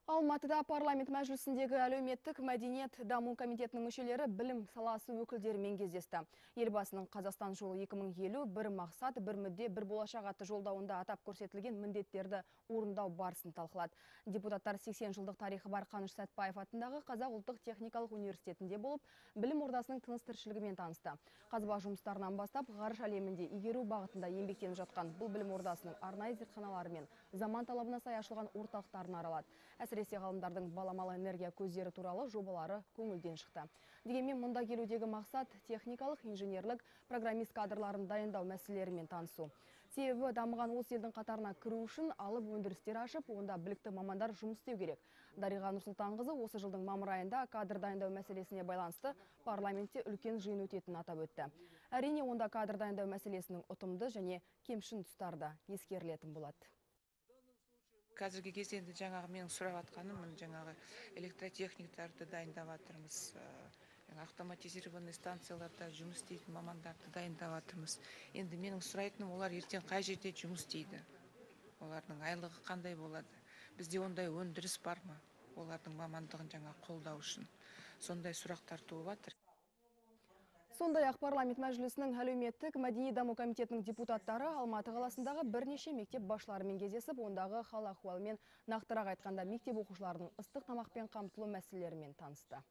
Алматыда парламент мәжілісіндегі әлеуметтік мәдениет даму комитетінің мүшелері білім саласы өкілдерімен кездесті. Елбасының «Қазақстан жолы 2050: бір мақсат, бір мүдде, бір болашақ» атты жолдауында атап көрсетілген міндеттерді орындау барысын талқылады. Депутаттар 80 жылдық тарихы бар Қаныш Сәтбаев атындағы Қазақ ұлттық техникалық университетінде болып, білім ордасының тыныс тіршілігімен танысты. Қазба жұмыстарынан бастап ғарыш әлемінде игеру бағытында еңбектеніп жатқан бұл білім ордасының арнайы зертханалары мен заман талабына сай ашылған орталықтарын аралады. Әсіресе ғалымдардың баламалы энергия көздері туралы жобалары көңілден шықты. Дегенмен мұнда келудегі мақсат – техникалық, инженерлік, программист кадрларын дайындау мәселелерімен танысу. Себебі дамыған 30 елдің қатарына кіру үшін алып өндірістер ашып, онда білікті мамандар жұмыс істеу керек. Дариға Нұрсұлтанқызы осы жылдың мамыр айында кадр дайындау мәселесіне байланысты парламентте үлкен жиын өтетінін атап өтті. Әрине, онда кадр дайындау мәселесінің ұтымды және кемшін тұстары да ескерілетін болады. Қазіргі кезде енді жаңағы менің сұрап жатқаным, міне, жаңағы электротехниктарды дайындап жатырмыз, автоматизированный станцияларда жұмыс істейтін мамандарды дайындап жатырмыз. Енді менің сұрайтыным: олар ертең қай жерде жұмыс істейді, олардың айлығы қандай болады, бізде ондай өндіріс бар ма олардың мамандығын жаңа қолдау үшін? Сондай сұрақтар туып жатыр. Сондай-ақ парламент мәжілісінің әлеуметтік мәдени даму комитетінің депутаттары Алматы қаласындағы бірнеше мектеп басшыларымен кездесіп, ондағы хал ахуалмен, нақтырақ айтқанда, мектеп оқушыларының ыстық тамақпен қамтылу мәселелерімен танысты.